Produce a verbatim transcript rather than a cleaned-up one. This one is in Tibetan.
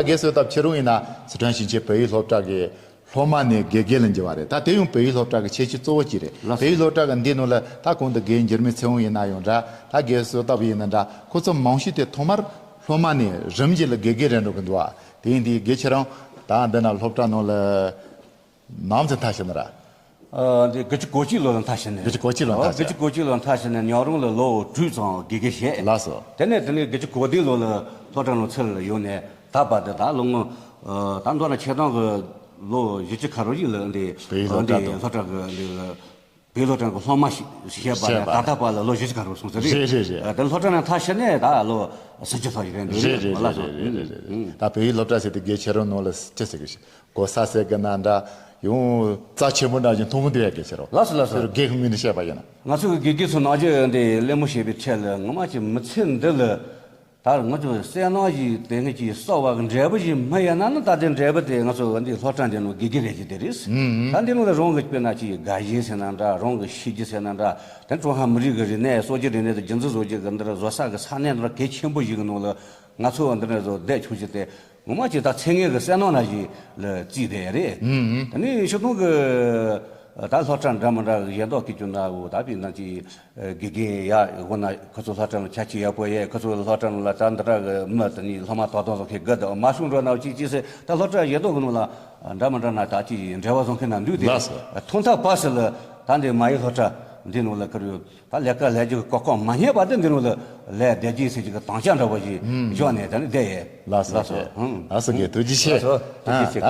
ད་དགེ་བསོད་སྟོབས་ཁྱེད་རང་ཡིན་ན་སི་ཁྲོན་ཞིང་ཆེན་བོད་ཡིག་སློབ་གྲྭ་གི་སློབ་མ་ནས་དགེ་རྒན་ལ་འགྱུར་བ་རེད། ད་དེ་ཡང་བོད་ཡིག་སློབ་གྲྭ་གི་ཁྱད་ཆོས་གཙོ་བོ་གཅིག་རེད། ལགས་སོ། བོད་ཡིག་སློབ་གྲྭ་གི་འདི་ནང་ལ་ད་གོང་དུ་དགེ་རྒན་འགྱུར་མེད་ཚེ་དབང་ཡིན་ན་ཡང་འདྲ། ད་དགེ་བསོད་སྟོབས་ཡིན་ན་འདྲ། ཁོ་ཚོ་མང་ཤོས་དེ་ཐོག་མར་སློབ་མ་ནས་རིམ་གྱིས་ལ་དགེ་རྒན་རེད་འགྲོ་གི་འདུག་ཨ། དེ་ཡིན་དུས་དགེ་ཁྱེད་རང་ད་འདི་ན་སློབ་གྲྭ་ནང་ལ་ནམ་ཚོད་མཐར་ཕྱིན་ན་ར། ཨ། འདི་དགུ་བཅུ་གོ་གཅིག་ལོ་ལ་མཐར་ཕྱིན་ནས། དགུ་བཅུ་གོ་གཅིག་ལོ་ལ་མཐར་ཕྱིན། དགུ་བཅུ་གོ་གཅིག་ལོ་ལ་མཐར་ཕྱིན་ནས་ཉག་རོང་ལ་ལོ་དྲུག་ཙམ་དགེ་རྒན་བྱས། ལགས་སོ། དེ་ནས་དེ་ནས་དགུ་བཅུ་གོ་བདུན་ལོ་ལ་སློབ་གྲྭ་ནང་ཚུར་ལ་ཡོང་ནས་ད་བར་དུ་ད་ལོ་ངོ་ཨ་ད་མདོར་ན་ཆེ་མཐོང་གི་ལོ་བཞི་བཅུ་ཁ་རོ་ཞིག་ལ་འདི་བོད་ཡིག་སློབ་གྲྭ་འདི་དང་། སློབ་གྲྭ་གི་འདི་ལ་བོད་སློབ་གྲྭ་གི་སློབ་མ་ཞིག་བྱས་པ་ནས་བྱས་པ། ད་ལྟ་བར་ལ་ལོ་བཞི་བཅུ་ཁ་རོ་སོང་ཟེར་རེད། རེད་རེད་རེད། ཨ་དེ་སློབ་གྲྭ་ནས་མཐར་ཕྱིན་ནས་ད་ལོ་སུམ་ཅུ་ལྷག་ཞིག་རེད་འདུག་རེད། རེད་རེད། ལགས་སོ། རེད་རེད། རེད་རེད། ད་བོད་ཡིག་སློབ་གྲྭ་ཟེར་དུས་དགེ་ཁྱེད་རང་ནང་ལ་ཅི་ཟེར་གི་ཞིག་གོ་ས་ཟེར་གི་ན་འདྲ། ཡང་རྩ་ཆེན་པོ་འདྲ་ཞིག་མཐོང་གི་འདུག་ཡ་གི་ཟེར་རོ། ལགས་སོ་ལགས་སོ། ཟེར་རོ་དགེ་གི་མི་ནི་བཤད་པ་ཡིན་ན། ང་ཚོ་གི་དགེ་རྒན་ཚོ་ནང་ཆོས་འདི་གླེང་མོལ་བྱེད་པའི་ཆེད་ལ་ངོ་མ་ཅིག་མི་ཚེ་འདི་ལ་ད་ང་ཚོ་སེམས་ནང་ཞིག་དེ་ངེད་ཀྱི་གསོ་བ་གི་འབྲས་བུ་ཞིག་མི་ཡིན་ན་ནི་ད་ལྟའི་འབྲས་བུ་དེ་ང་ཚོ་འདི་སློབ་གྲྭ་འདི་ནང་དགེ་རྒན་རེད་ཀྱི་དེ་རེད། ད་འདི་ནང་ལ་རང་གི་དཔེར་ན་ཅིག་དགའ་ཞེན་ཟེར་ན་འདྲ། རང་གི་ཤེས་རྒྱུ་ཟེར་ན་འདྲ། དེ་ཀྲུང་ཧྭ་མི་རིགས་ཀྱི་རིག་གནས་སྲོལ་རྒྱུན་རིག་གནས་དང་རྒྱུན་འཛིན་བཟོ་རྒྱུ་གི་འདི་འདྲ་བཟོ་ས་གི་ས་གནས་འདི་འདྲ་གལ་ཆེན་པོ་ཞིག་གི་ནང་ལ་ང་ཚོ་འདི་འདྲ་བཟོ་བསྡད་ཆོག་རྒྱུ་དེ། ངོ་མ་ཅིག་ད་ཚེ་སྔོན་གྱི་བསོད་ནམས་ནང་བཞིན་ལ་བརྩིས་བསྡད་ཡ་རེད། ཨུམ། དེ་ནས་ཕྱིར་གཏོང་གི་ད་སློབ་གྲྭ་འདྲ་མི་འདྲ་གི་ཡན་ལག་གི་རྒྱུ་ན་འོ་ད་བི་ན་ཅིག་དགེ་རྒན་ཡ་འོ་ན་ཁོ་ཚོ་སློབ་གྲྭ་ནང་ཆ་ཆེ་ཡག་པོ་ཡས། ཁོ་ཚོ་སློབ་གྲྭ་ནང་ལ་ད་འདི་འདྲ་གི་མི་དེ་ནི་སློབ་མ་ཏོག་ཏོག་ཚོ་ཁེ་དགའ་འདུག་མ་བྱུང་འགྲོ་ན་ཅིག་ཅིག་ཟེར། ད་སློབ་གྲྭ་ཡན་ལག་གི་ནང་ལ་འདྲ་མི་འདྲ་ན་ད་ཅིག་འབྲེལ་བ་བཟོ་མཁན་ན་འདུག་དེ། ལགས་སོ། ཐོག་མཐའ་བར་གསུམ་ལ་ད་འདི་མ་ཡི་སློབ་གྲྭ་འདི་ནང་ལ་ཁུར་ཡོད། ད་ལས་ཀ་ལས་རྒྱུ་གི་གོ་སྐབས་མ་རྙེད་པ་དེ་འདི་ནང་ལ་ལས་བསྡད་རྒྱུ་ཟེར་གྱི་གི་དམ་བཅའ་འདྲ་པོ་ཞིག་ཨུམ། འཇོག་ནས་ད་ནི་བསྡད་ཡས། ལགས་སོ། ལགས་སོ། ལགས་སོ། ཨུམ། ལགས་སོ། དགེ་ཐུགས་རྗེ་ཆེ། ལགས་སོ། ཐུགས་རྗེ་ཆེ། ཨ།